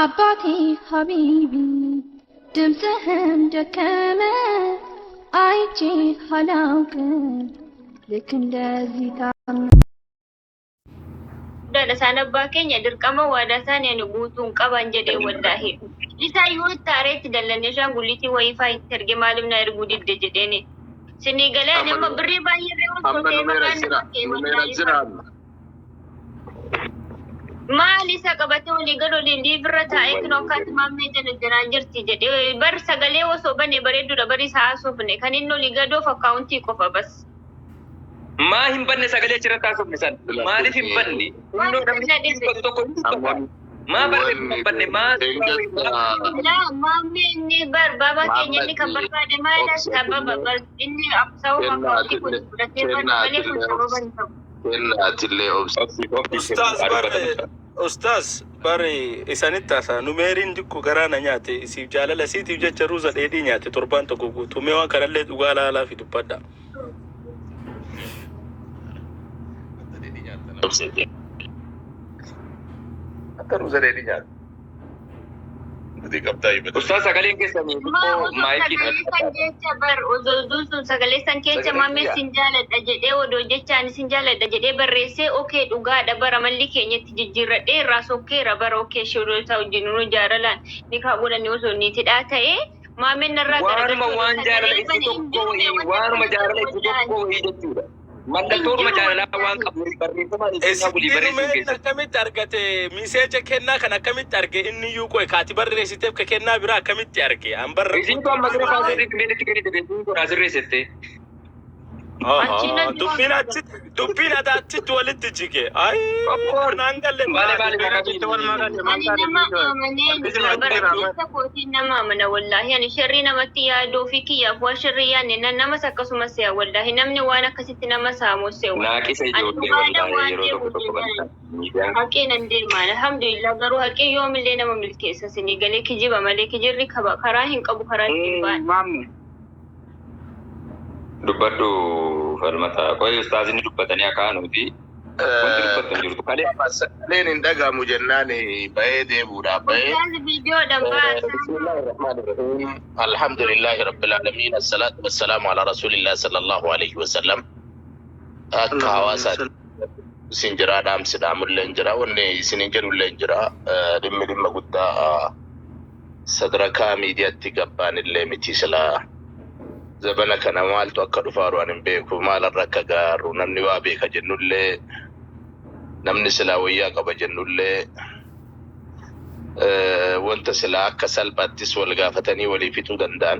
አባቴ ሀቢቢ ድምፅህም ደከመ አይቼ አላውቅም ልክ እንደዚህ ታመ Guddaadha isaan abbaa keenya dirqama waadaa isaanii ani guutuu hin qaban jedhee wallaahi. Isaa yoo itti aareetti dallanee ashaangulliitii wayii faa itti erge maaliif na erguu didde jedheeni. Sinii galee ani Amma amma birrii baay'ee irree osoo amma ta'e numeera maqaan jira nama kee numeera wallaahi jira fara. amma. Maal isa qabatee olii gad olii liifirra taa'ee kunoo akkaati maammee jala jiraa jirti jedhee bar sagalee osoo bane bareedduudha bari isaa haasofne kan inni olii gadoof akkaawuntii qofa bas. Maa hin banne sagalee achirratti haasofne san? Maaliif hin banne? Waan Innoo namni na dhibe. dubbatu tokko ni dubbata. Amma Maa barreeffama wanni hin banne? Maa suuraa wayii dheengadda maa Laa maammee inni bar baabaa keenya inni kan Muhammad barbaade maal sababa obsatillee bar inni sababa akkaawuntii kun kennaatillee fudhatee bane malee kun kennaatillee sababa hin qabu. kennaatillee obsa. Obsi obsi kennu Ustaaz bar dubbatan. ustaaz bar isanitti haasaa numeeriin dikko garaa na nyaate isiif jaalala isiitiif jecha ruuza dheedhii nyaate torbaan tokko guutuu mee waan kanallee dhugaa laalaa fi dubbadha. Obsate. Akka ruuza dheedhii nyaata. Nuti qabdaa hibata. Ustaaz sagaleen keessanii Maa xiqqoo osoo maayikii sagalee san jecha bar osoo oduun sun sagalee san keessa Sagalee maammee kiyya. sin jaaladha jedhee odoo jecha ani sin jaaladha jedhee barreessee okee dhugaadha bara malli keenyatti jijjiirradhee irraa sokkeera bara okee ishee odoo isaa wajjin nu jaalalaan ni kaa godhanne osoo niitidhaa ta'ee maameen narraa Waanuma garagalchuu odoo waan jaalala sagalee ibsu bane hin tokko jirre wayii wanta waanuma kun jaalala ibsu wallaahi tokko wayii jechuudha. hin Mallattoodhuma jiru jaalalaa waan wallaahi. qabu barreeffamaan ibsuusaa bulii Isitti barreessuu numeeriin keessatti. akkamitti argate miseeja kennaa kan akkamitti arge inni iyyuu qoe kaati barreessiteef ka kennaa biraa akkamitti arge an barra Isiintu amma dura Akkaawun paaswordii meelitti kennite beekuun kun asirreessette. achiin natti Dubbiin waan achitti dubbiin ati achitti walitti jige. Ayi Of course. naan galle Malee maali. malee Dubbiin maqaa achitti wal makate maal Ani taate nama viidiyoo amanee Akkasuma jira achi bara irraa keessa kootiin nama amana wallaahi ani sharrii namatti yaaduu fi kiyyaaf waan sharrii yaadne nan namas akkasuma se'a wallaahi namni waan akkasitti nama saamu se'a Naaqisa ani ijoollee dhugaadha wallaahi waan yeroo deemu tokko tokko jennaan bal'aa. Miidiyaan haqee nan deema alhamdulillah garuu haqee yoomillee nama milkeessa sinii galee kijiba malee kijirri kaba karaa hin qabu karaa ittiin ba'an. Maammi. Dubbadhu falmata. Qoy ustaazinni dubbatanii akka aanuuti. Wanti dubbattu hin jirtu. Kalee Sagaleen hin dhagahamu jennaan bahee deebi'uudhaaf bahee. Ustaazi viidiyoodhaan ba'aa بسم الله الرحمن الرحيم الحمد لله رب العالمين الصلاة والسلام على رسول الله صلى الله عليه وسلم akka hawaasaatti isin jira dhaamsi dhaamullee hin jira wanni isin hin jedhullee hin jira dhimmi dhimma guddaa sadarkaa miidiyaatti gabbaanillee miti silaa zabana kana maaltu akka dhufaaru ani hin beeku maalarra akka gaaru namni waa beeka jennullee namni silaa wayyaa qaba jennullee wanta silaa akka salphaattis wal gaafatanii walii fixuu danda'an.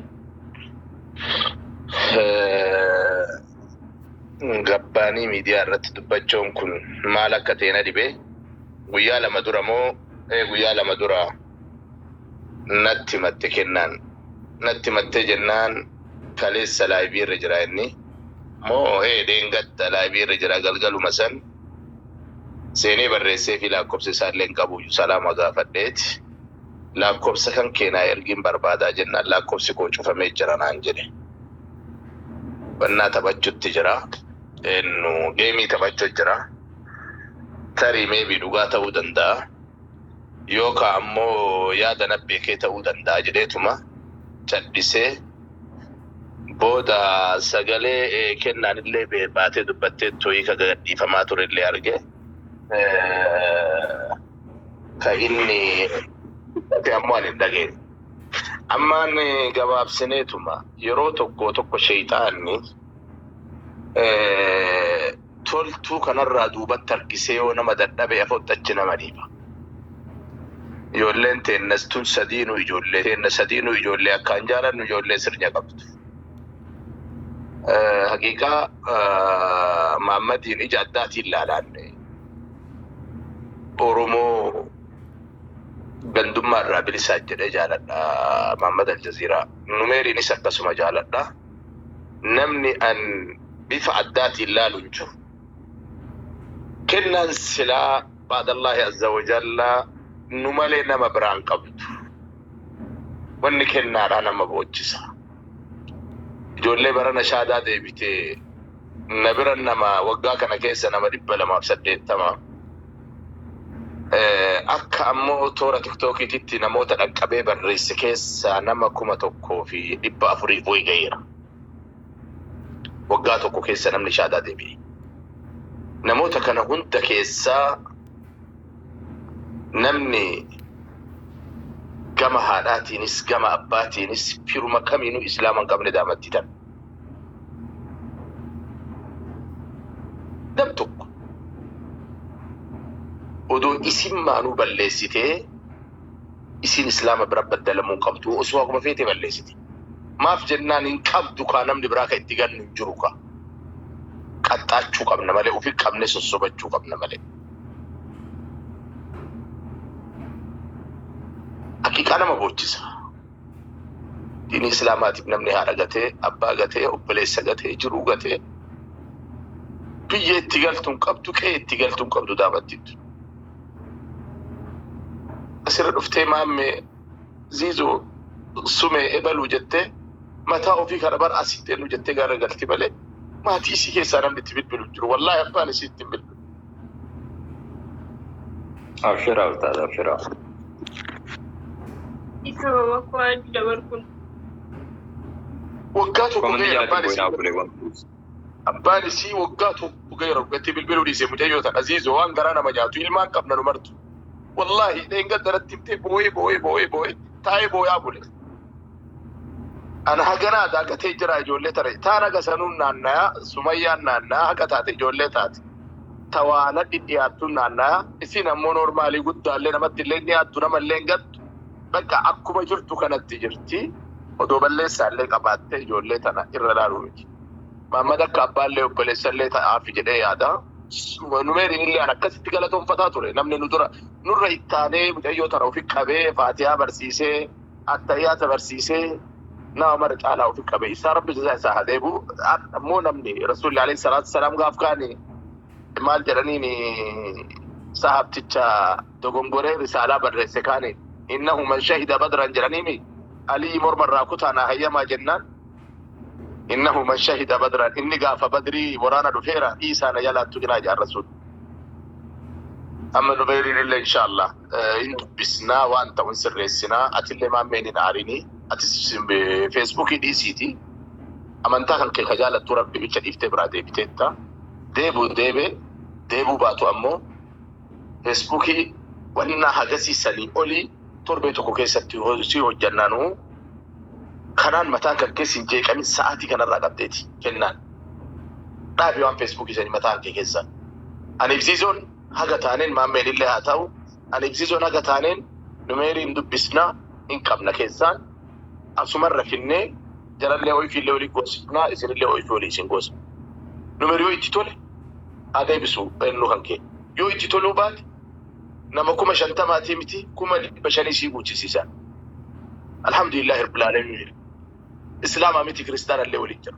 Gabbaanii miidiyaa irratti dubbachuun kun maal akka ta'e na dhibe guyyaa lama dura moo guyyaa lama dura natti himatte kennaan natti himattee jennaan kaleessa live irra jira inni moo dheengadda live irra jira galgaluma san seenee barreessee fi lakkoofsa isaallee hin qabu salaama gaafadheeti lakkoofsa kan keenaa ergiin barbaadaa jennaan lakkoofsi koo cufamee jira naan jedhe. Bannaa taphachuutti jira. Eenyu game taphachuu jira. Tarii maybe dhugaa ta'uu danda'a. Yookaan ammoo yaada na beekee ta'uu danda'a jedheetuma callisee booda sagalee kennaan illee baatee dubbattee to'ii ka gadhiifamaa ture illee arge. Ka inni dubbate ammoo ani hin dhageenye. Ammaan gabaabsineetuma yeroo tokko tokko sheeyxaanni toltuu kanarraa duubatti harkisee yoo nama dadhabe afotti achi nama dhiiba. Ijoolleen teennas tun sadiinuu ijoollee teenna sadiinuu ijoollee akkaan jaalannu ijoollee sirnya qabdu. Haqiiqaa Maammadiin ija addaatiin ilaalaan Oromoo gandummaa irraa bilisaa jedhee jaaladha Maammad Aljaziiraa. Numeeriinis akkasuma jaaladha. Namni an bifa addaatiin ilaalu hin jiru. Kennaan silaa baadallaahi azza wajalla nu malee nama biraan qabdu. Wanni kennaadhaa nama boochisa. Ijoollee barana shaadaa deebitee na bira nama waggaa kana keessa nama 280. Akka ammoo toora tiktookiititti namoota dhaqqabee barreesse keessaa nama 1400 wayi gaheera. Waggaa tokko keessa namni shaadaa deebi'e. Namoota kana hunda keessaa namni gama haadhaatiinis gama abbaatiinis firuma kamiinuu islaama hin qabne daamatti tan. Nam tokko odoo isin maanuu balleessitee isin islaama bira baddalamuu hin qabdu osoo akkuma feete balleessite. Maaf jennaan hin qabdu kaa namni biraa ka itti gannu hin jiru kaa. Qaxxaachuu qabna malee ofi qabne sossobachuu qabna malee. Haqiiqaa nama boochisa. Diinii islaamaatiif namni haadha gatee, abbaa gatee, obboleessa gatee, jiruu gatee biyya itti galtu hin qabdu, qe'ee itti galtu hin qabdu daamattiitu. Asirra dhuftee maammee ziizoo sumee ebaluu jettee mataa ofii kana bar asitti eenyu jettee gara galti malee maatii isii keessaa namni itti bilbilu hin jiru. Wallaahi abbaan isii itti hin bilbilu. Abshiraa ustaaz abshiraa. Sababa koo adda dabarkuun. Waggaa tokko Komantii ga'eera jalatti abbaan boo'inaa isii obboleewwan. abbaan isii waggaa tokko ga'eera waggaatti bilbiluu dhiise mucayyoo tan aziizoo waan garaa nama nyaatu ilmaan qabna nu martu. Wallaahi dheengadda irratti himtee boo'ee boo'ee boo'ee boo'ee taa'ee boo'aa bule. Ana haganaa daagatee jira ijoollee tare taan haga sanuun naannayaa sumayyaan naannayaa haga taate ijoollee taate. Tawaana dhidhiyaattuun naannayaa isin ammoo noormaalii guddaallee namatti illee dhiyaattu namallee hin gattu. Bakka akkuma jirtu kanatti jirti. Odoo balleessaallee qabaattee ijoollee tana irra laaluu miti. Mahammad akka abbaallee obboleessallee ta'aafi jedhee yaada. Numeeriin illee an akkasitti galatoonfataa ture. Namni nu dura nurra ittaanee mucayyoo tana ofi qabee faatiyaa barsiisee attayyaata barsiisee nama mara caalaa ofi qabe. Isaa rabbi jazaa isaa haa deebi'u. Ammoo namni Rasuulli alayhi salaatu salaam gaaf kaani maal jedhaniin sahabticha dogongoree risaalaa barreesse kaani innahu man shahida badran jedhaniimi Alii morma irraa kutaa naa hayyamaa jennaan innahu man shahida badran inni gaafa badrii waraana dhufeera dhiisaa na jalaattu qinaa jedhan rasuul. Amma numeeriin illee inshaallah hin dubbisnaa waan ta'u hin sirreessinaa atillee maammeen hin aarinii atis feesbuukii dhiisiiti amantaa kan kee ka jaalattu rabbi bicha dhiiftee biraa deebiteetta deebuu deebee deebuu baatu ammoo feesbuukii wannaa hagasiisanii olii torbee tokko keessatti si hojjannaanuu kanaan mataan kan keessa hin jeeqamin sa'aatii kanarraa qabdeeti kennaan. Dhaabi waan feesbuukii sanii mataan kee keessa. Ani ibsiisoon haga taaneen maammeen illee haa ta'u ani ibsiisoon haga taaneen numeeriin dubbisnaa hin qabna keessaan asumarra finnee jalallee oifiillee olii goosifnaa isinillee oifii olii isin goosa. Numeeri yoo itti tole haa deebisu eenyu kan kee. Yoo itti toluu baate nama 50,000 miti 500,000 sii guuchisiisa. Alhamdulillahi rabbil alamin. Islaamaa miti kiristaanallee waliin jira.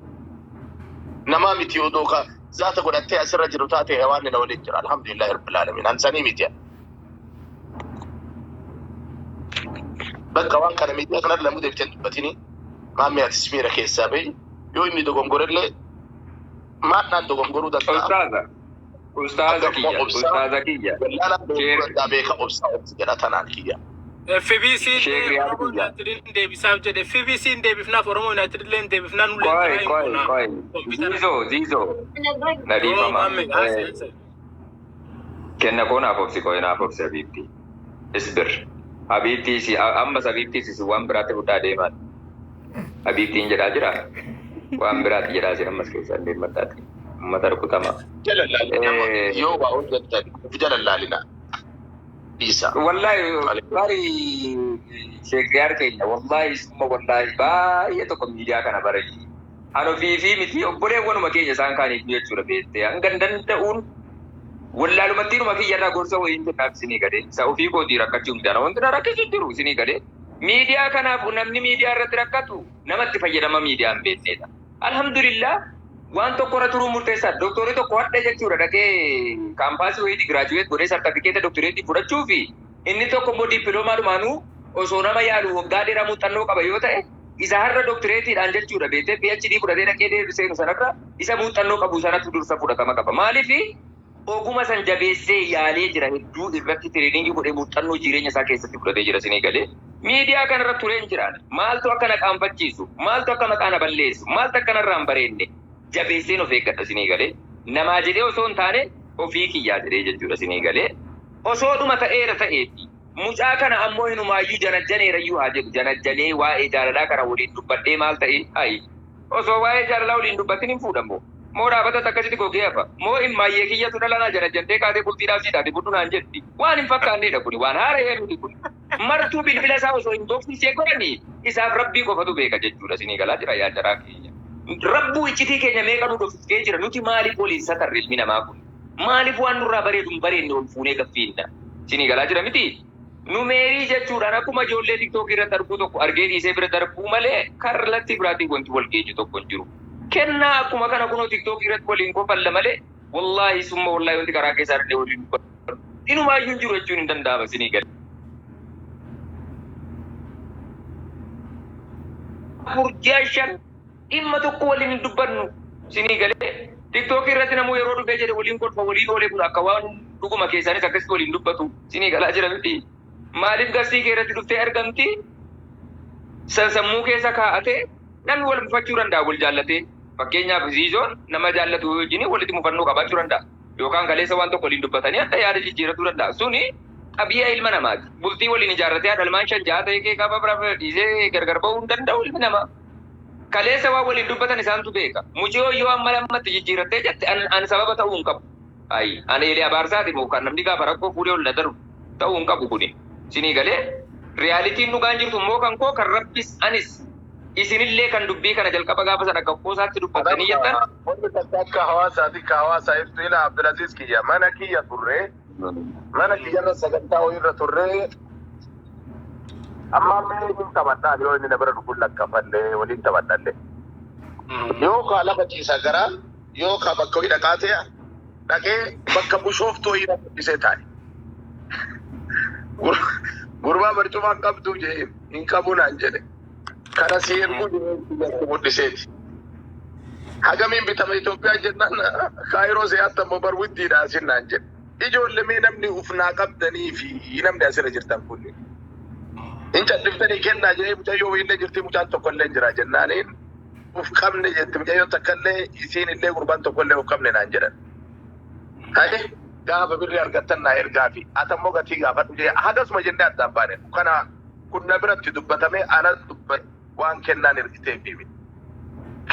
Namaa miti odoo ka zaata godhattee asirra jiru taate hewaanni na waliin jira. Alhamdulillahi rabbil alamin. Ansanii miti. Bakka waan kana miidiyaa kanarra lamuu deebitee dubbatini maammee atis miira keessaa bahi yoo inni dogongorellee maadhaan dogongoruu danda'a. Ustaaza. Ustaaza Akka immoo kiyya. obsaa Ustaaza kiyya. wallaalaan dogongoruu danda'a beeka obsaa obsi jedha tanaan kiyya. FBC Sheek Riyaad Oromoo kiyya. United deebisaaf jedhe. FBC deebifnaaf Oromoo United illee deebifnaa nullee Qoy taraa hin qoy goonaa. qoy. Kompiitara. Ziizoo ziizoo. Na Yoo dhiifama. maamme haasa'e. Kenna koo naaf obsi qoy naaf obsi habiibti. Isbir. Habiibtii si ammas habiibtii si waan biraatti fudhaa deemaan. Habiibtiin jedhaa jira. Waan biraatti jedhaa si ammas keessaa deemadhaati. Uummata rukutama. Jala laalina yoo waa hojjettan of jala laalina dhiisa. Wallahi bari Sheek Riyaad keenya wallahi summa wallahi baay'ee tokko miidiyaa kana bare. An ofii fi miti obboleewwanuma keenya isaan kaaniif jechuudha beektee hanga danda'uun wallaalumattiinuma kiyyarraa gorsa wayiin kennaaf isinii galee isa ofii kootii rakkachuu miti ana wanti na rakkisu jiru isinii galee miidiyaa kanaaf namni miidiyaa irratti rakkatu namatti fayyadama miidiyaa hin beeknedha. Alhamdulillah waan tokko irra turuun murteessaadha. Doktorri tokko hadha jechuudha dhaqee kaampaasii wayiitii graduate godhee sartifikeeta doktoreetii fudhachuu fi inni tokko immoo dippiloomaadhumaanuu osoo nama yaalu waggaa dheeraa muuxannoo qaba yoo ta'e isa har'a doktoreetiidhaan jechuudha beektee PhD fudhatee dhaqee deebiseenu sanarra isa muuxannoo qabu sanatu dursa fudhatama qaba. Maaliif Oguma san jabeessee yaalee jira, hedduu irratti training godhee muuxannoo jireenya isaa keessatti fudhatee jira isinii galee. Miidiyaa kanarra tureen jiraan. Maaltu akka na qaanfachiisu? Maaltu akka maqaa na balleessu? Maaltu akka narraa hin bareenne? Jabeesseen of eeggadha isinii galee. Namaa jedhee osoo hin taane ofii kiyyaa jedhee jechuudha isinii galee. Osoodhuma ta'eera ta'eeti. Mucaa kana ammoo hinumaayyuu janajjaneerayyuu haa jedhu. Janajjanee waa'ee jaalalaa kana waliin dubbadhee maal ta'e? Ayi. Osoo waa'ee jaalalaa waliin dubbatin hin fuudhamu. Moo dhaabatatti akkasitti gogee hafa? Moo immaayyee kiyyatu dhala naa janajjantee kaatee bultiidhaaf sii taate fudhu naan jetti? Waan hin fakkaannedha kuni. Waan haara miti kuni. Martuu bilbila isaa osoo hin boksisee godhanii isaaf Rabbii qofatu beeka jechuudha. Isinii galaa jira yaa jaraa keenya. Rabbuu iccitii keenya meeqa nu dhoksitee jira. Nuti maaliif waliin satarre ilmi namaa kun? Maaliif waan nurraa bareedu hin bareedne ol fuunee gaffiinna? Isinii galaa jira miti? Nu meerii jechuudhaan akkuma ijoollee TikTokii irratti arguu tokko argee dhiisee bira darbuu malee kallattii biraatiin wanti wal geenyu tokko hin jiru. Kennaa akkuma kana kunoo TikTokii irratti waliin kofalla malee wallaahi summa wallaahi wanti karaa keessaa illee waliin dubbatu inumaayyuu hin jiru jechuun hin danda'ama isinii gale. 4 ji'a 5 dhimma tokko waliin hin dubbannu isinii galee. TikTokii irratti namuu yeroo dhufee jedhe waliin kolfa, waliin oolee bula, akka waan dhuguma keessaanis akkasitti waliin dubbatu isinii galaa jira miti. Maaliif garsii kee irratti dhuftee argamti san sammuu keessa kaa'atee namni wal mufachuu danda'a wal jaallatee. Fakkeenyaaf Ziizoon nama jaallatu wajjin walitti mufannoo qabaachuu danda'a. Yookaan kaleessa waan tokko waliin dubbatanii akka yaada jijjiiratuu danda'a. Suni xabi'a ilma namaati. Bultii waliin ijaarratee haadha ilmaan 5 6 ta'ee kee qaba bira dhiisee gargar ba'uu hin danda'u ilmi namaa. Kaleessa waan waliin dubbatan isaantu beeka. Muciyoo yoo amma lammatti jijjiirattee jette an sababa ta'uu hin qabu. Ayi an eelee abaarsaati moo kan namni gaafa rakkoo fuudhee ol na darbu ta'uu hin qabu kuni. Isinii galee realityn dhugaan jirtu immoo kan koo kan Rabbis anis isinillee kan dubbii kana jalqaba gaafa sana akka qoosaatti dubbattanii jettan. Wanni takka akka hawaasaati ka hawaasaa ibsu ila Abdulaziz kiyya mana kiyya turre, mana kiyyarra sagantaa wayiirra turre. Amma ammallee hin taphadhaa, yoo inni na bira dhufu lakkafallee waliin taphadhallee. Yoo kaa lafa ciisa garaan yoo kaa bakka wayii dhaqaa ta'e dhaqee bakka bushooftuu wayii dhiisee taa'e. Gurbaa barcumaa qabdu jee hin qabu naan jedhe. Kana si erguu jedhee mul'iseeti. Hagamiin bitama Itoophiyaa jennaan Kaayiroo se'aatti ammoo bar widdiidha asin naan jedhe. Ijoollee mee namni ufnaa qabdanii fi namni asirra jirtan kun. Hin calliftanii kennaa jedhee mucayyoo wayiillee jirti, mucaan tokkollee jira jennaaniin uf qabne jetti mucayyoon takkallee, isiin illee gurbaan tokkollee uf qabne naan jedhan. Haye, gaafa birri argattan naa ergaa fi atammoo gatii gaafadhu jee hagasuma jennee addaan baane. Kana kun na biratti dubbatame, ana dubbate waan kennaan ergitee fi miti.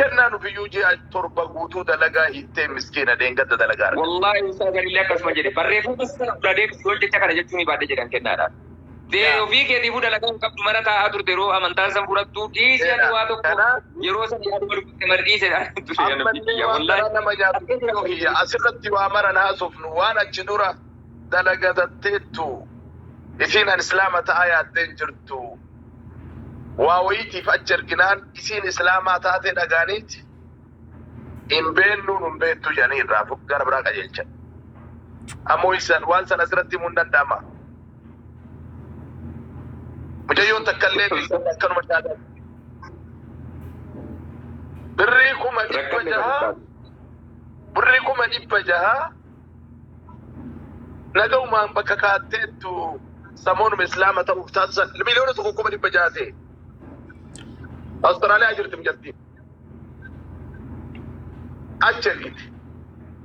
Kennaan ofiyyuu ji'a 7 guutuu dalagaa hiittee miskiina deengadda dalagaa argatte. Wallaahi ustaaz anillee akkasuma jedhe, barreeffama sana dura deebisi yoon jecha kana jechuu ni baadhe jedhan kennaadha. Dee ofii keetiifuu dalagaa hin qabdu, mana taa'aa turte yeroo amantaa san fudhattu dhiisi ati waa tokko yeroo san yaaduma dubbatte mara dhiise ture Ammallee kiyya waan wallaahi. garaa nama nyaatu kiyya asirratti waa maran haasofnu waan achi dura dalagatatteettu isiin an islaama ta'aa yaaddeen jirtu waa wayiitiif achi erginaan isiin islaamaa taatee dhagaaniiti hin beennuu nun beettu jedhanii irraa gara biraa qajeelchan. Ammoo isaan waan sana asirratti himuun danda'ama. Mucayyoon takka illee akkanuma caalaa. Birrii 600,000, birrii 600,000 nagaumaan bakka kaatteettu samoonuma islaama ta'uuf taasisan 1,600,000 ta'e. Awustiraaliyaa jirti mucattiin. Achi ergite.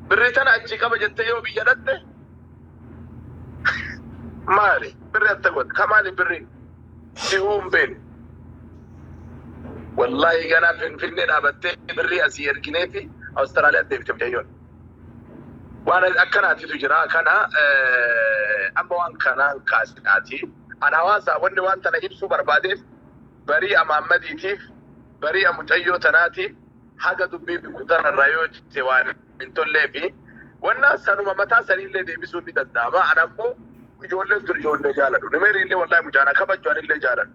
Birrii tana achi qaba jettee yoo biyya dhatte maali? Birri atta godhe. Kamaali birri? Si hin beenu. Wallaahi ganaa Finfinnee dhaabattee birrii asii erginee fi Awustiraaliyaa deebite mucayyoon. Waan akkanaatitu jira. Kana amma waan kanaan kaasinaati. An hawaasa wanni waan tana ibsuu barbaadeef barii Amaammadiitiif barii mucayyoo tanaatiif haga dubbii kutanarraa yoo jette waan hin tollee fi wanna sanuma mataa saniillee deebisuun ni danda'ama. An ammoo ijoolleen tun ijoollee jaaladhu. Nimeeriillee wallaahi mucaana kabaju anillee jaaladhu.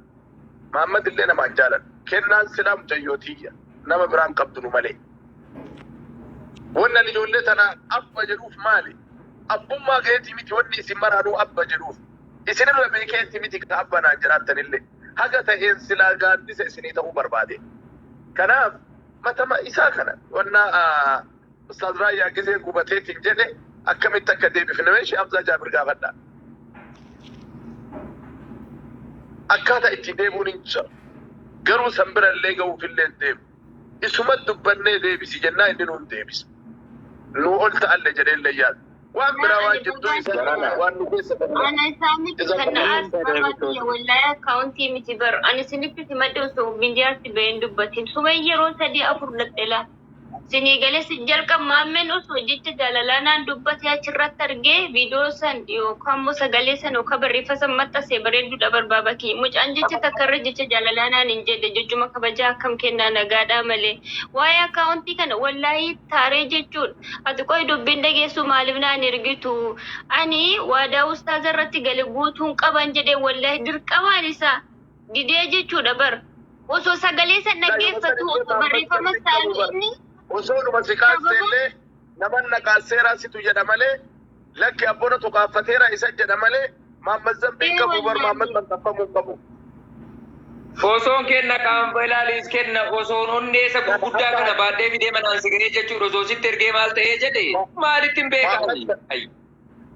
Mahammad illee namaan jaaladhu. Kennaan silaa mucayyoo tiyya nama biraan qabdu nu malee. Wanni ani ijoollee tana abba jedhuuf maali? Abbummaa keetii miti wanni isin maraanuu abba jedhuuf. Isinirra beekeetti miti ka abba naan jiraattanillee. Haga ta'een silaa gaaddisa isinii ta'uu barbaade. Kanaaf matama isaa kana wanna Ustaaz Raayyaa gisee gubateetiin jedhe Akkamitti akka deebifne mee Sheekh Hamzaa Jaabir gaafadhaa. Akkaataa itti deebi'uun hin jira. Garuu san bira illee ga'uuf illee hin deemu. Isuma dubbannee deebisi jennaa inni nuun deebisa. Nuu ol ta'alle jedhee illee yaadu. Waan biraa waan jidduu isaa waan nu keessa kan Ana isaa miti kan na aarsu kiyya, wallahi akkaawuntii miti bar. Ani isinitti simadhe osoo miidiyaatti baheen dubbatin. Sumee yeroo sadii afur dhaqxe. Sinii galee si jalqab maammeen osoo jecha jaalalaa naan dubbate achirratti argee viidiyoo san yookaan immoo sagalee san yookaan barreeffa san maxxansee bareedduudha barbaaba kiyya. Mucaan jecha takka irra jecha jaalalaa naan hin jedhe, jechuma kabajaa akkam kennaa nagaadhaa malee. Waa'ee akkaawuntii kana wallahi taaree jechuudha. Ati qoy, dubbiin dhageessu maaliif naan ergitu? Ani waadaa ustaaza irratti gale guutuun qaban jedhee wallahi dirqamaan isaa didee jechuudha bar. Osoo sagalee san dhaggeeffatu, osoo barreeffama isaan inni Osoo dhuma si kaasseellee naman na kaasseeraa situ jedha malee, lakki abboona tuqaaffateera isa jedha malee, Mahammad zambiin qabu bar, Mahammad maxxanfamuu qabu. Osoon kenna qaama ilaaliis kenna, osoon onnee isa gurguddaa kana baadhee fidee manaan si ga'ee jechuudha, osoo sitti ergee maal ta'ee jedhe maalitti hin beekani?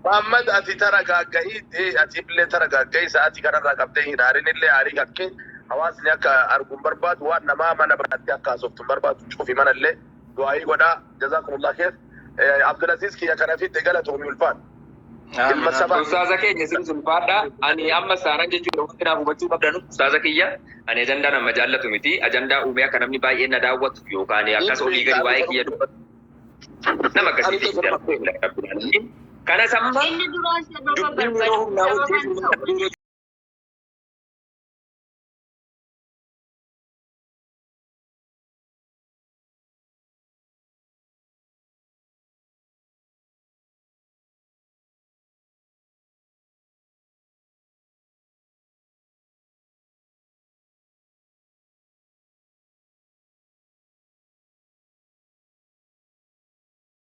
Mahammad, ati tara gaagga'ii, ati illee tara gaagga'ii, sa'aatii kanarraa qabdee hin aarin illee, aarii kakkee hawaasni akka arguun barbaadu, waan namaa mana biraatti akka haasoftu hin barbaadu. Cufi mana illee du'aayii godhaa. Jazakumullah kheer. Abdulaziz kiyya kana fidde, galatoomi, ulfaadhu. Ilma sabaa. Ustaaza keenya, isin ulfaadha. Ani amma saaran jechuudha, wanti naaf hubachuu qabdan, ustaaza kiyya, ani ajandaa nama jaallatu miti. Ajandaa uumee akka namni baay'een na daawwatu yookaan akkas olii gadi waa'ee kiyya dubbatu nama akkasiiti hin jaalladhu. Kanas amma Inni duraan sababa dubbiin yeroo barbaadu humnaa ol sababaan ta'u. ta'e.